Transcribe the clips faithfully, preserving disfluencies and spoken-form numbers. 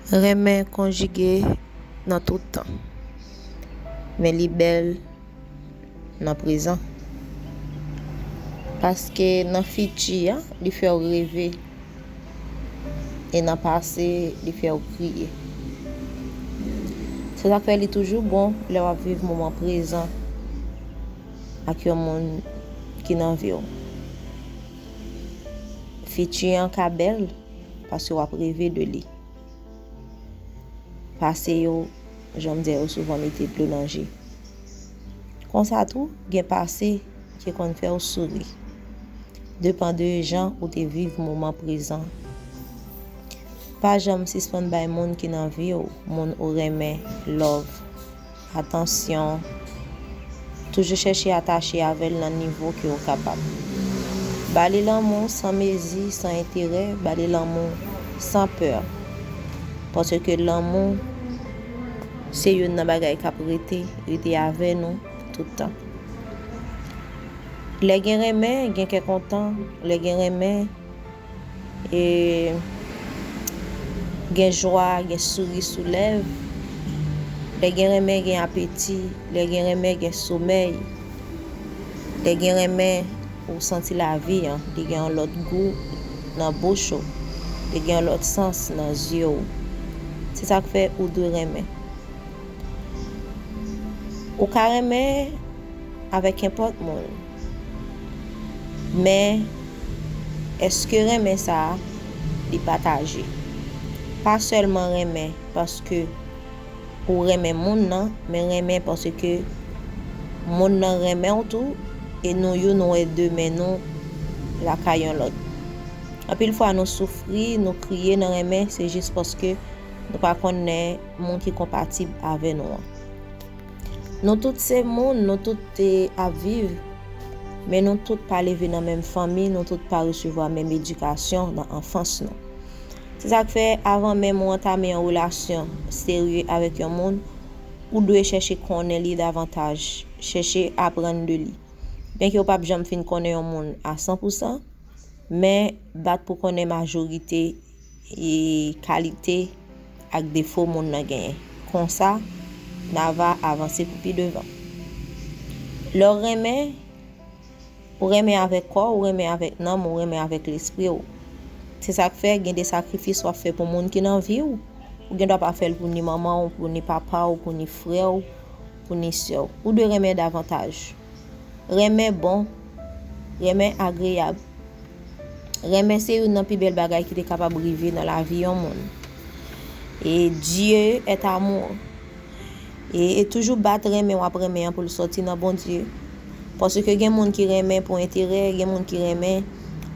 Renmen konjige nan tout tan, men li bèl nan prezan. Paske nan fiti a, li fè w reve, e nan pase, li fè w kriye. Se sa k fè li toujou bon lè w ap viv moman prezan ak yon moun ki nan vi w. Fiti an ka bèl, paske w ap reve de li. Pase yo, jan m di, yo souvan mete dlo nan je. Konsa tou, gen pase ki konn fè w souri. Depan de jan ou te viv moman prezan. Pa janm sispann bay moun ki nan vi w, moun ou renmen, love, atansyon. Toujou chèche atache avè l nan nivo ke w kapab. Ba li lanmou san mezi, san enterè, ba li lanmou san pè. Paske lanmou se youn nan bagay k ap rete, rete avè nou tout tan. Lè gen renmen, gen kè kontan, lè gen renmen, e gen jwa, gen souri sou lèv. Lè gen renmen, gen apeti. Lè gen renmen, gen somèy. Lè gen renmen, ou santi lavi an. Li gen yon lòt gou nan bouch ou. Li gen yon lòt sans nan zye w. Se sa k fè ou dwe renmen. Ou ka renmen avèk kenpòt moun. Men, èske renmen sa a, li pataje? Pa sèlman renmen paske ou renmen moun nan, men renmen paske moun nan renmen w tou, e nou youn wè demen nou lakay yon lòt. Anpil fwa nou soufri, nou kriye nan renmen, se jis paske nou pa konnen moun ki konpatib avè nou an. Nou tout se moun, nou tout te ap viv, men nou tout pa leve nan menm fanmi, nou tout pa resevwa menm edikasyon nan anfans nou. Se sa k fè, avan menm ou antame yon relasyon serye avèk yon moun, ou dwe chèche konnen li davantaj, chèche aprann de li. Byenke ou p ap janm fin konnen yon moun a san pou san, men bat pou konnen majorite e kalite ak defo moun nan genyen. Konsa, n a va avanse pou pi devan. Lè w renmen, ou renmen avèk kò w, ou renmen avèk nanm w, ou renmen avèk lespri w. Se sa k fè gen de sakrifis w ap fè pou moun ki nan vi w. Ou gen dwa pa fè l pou ni manman w, pou ni papa w, pou ni frè w, pou ni sè w. Ou dwe renmen davantaj. Renmen bon, renmen agreyab. Renmen se youn nan pi bèl bagay ki te kapab rive nan lavi yon moun. E Dieu est amour. E, e toujou bat renmen w ap renmen an pou l sòti nan Bondye. Paske gen moun ki renmen pou enterè, gen moun ki renmen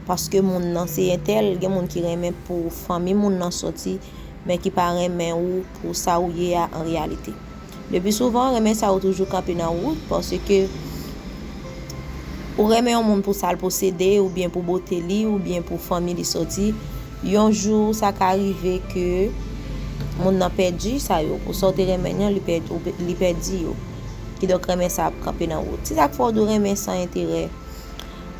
paske moun nan se entèl, gen moun ki renmen pou fanmi moun nan sòti, men ki pa renmen ou pou sa ou ye a an reyalite. Le pli souvan, renmen sa yo toujou kanpe nan wout, paske ou renmen yon moun pou sa l posede, oubyen pou bote li, oubyen pou fanmi li sòti. Yon jou, sa ka rive ke moun nan pèdi sa yo. Ou sa w te renmen an, li pèdi, ou pe-, li pèdi yo. Kidonk, renmen sa ap kanpe nan wout. Se sa k fè w dwe renmen san enterè.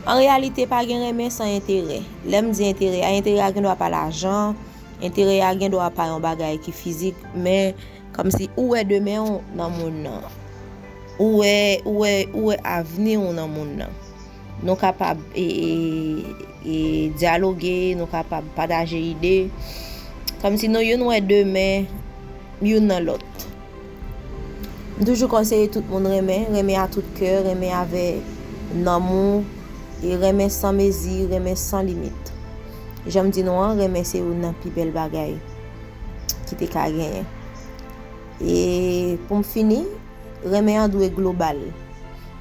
An reyalite, pa gen renmen san enterè. Lè m di enterè a, enterè a gen dwa pa lajan, enterè a gen dwa pa yon bagay ki fizik, men kòmsi ou wè demen w nan moun nan. Ou wè, ou wè, ou wè avni w nan moun nan. Nou kapab, e, e, e, dyaloge, nou kapab pataje ide. Kòmsi nou youn wè demen youn nan lòt. M toujou konseye tout moun renmen, renmen a tout kè, renmen avè nanm ou, e renmen san mezi, renmen san limit. Jan m di nou an, renmen se youn nan pi bèl bagay ki te ka genyen. E pou m fini, renmen an dwe global.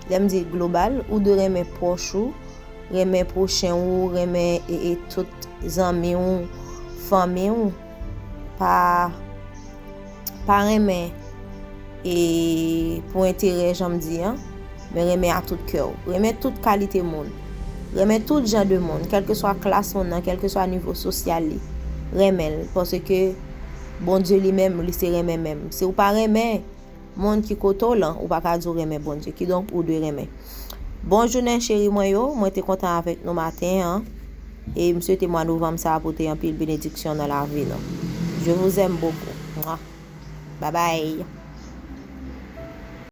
Lè m di global, ou dwe renmen pwòch ou, renmen pwochen ou, renmen e, e tout zanmi w, fanmi w. Pa, pa renmen e pou enterè, jan m di an, men renmen a tout kè w. Renmen tout kalite moun. Renmen tout jan de moun, kèlkeswa klas moun nan, kèlkeswa nivo sosyal li. Renmen l, paske Bondye li menm, li se renmen menm. Si w pa renmen moun ki kote w lan, ou pa ka di w renmen Bondye. Kidonk, ou dwe renmen. Bon jounen, cheri mwen yo. Mwen te kontan avèk nou maten an. E m swete mwa novanm sa a pote anpil benediksyon nan lavi nou. Je vous aime beaucoup. Mwa. Bye bye.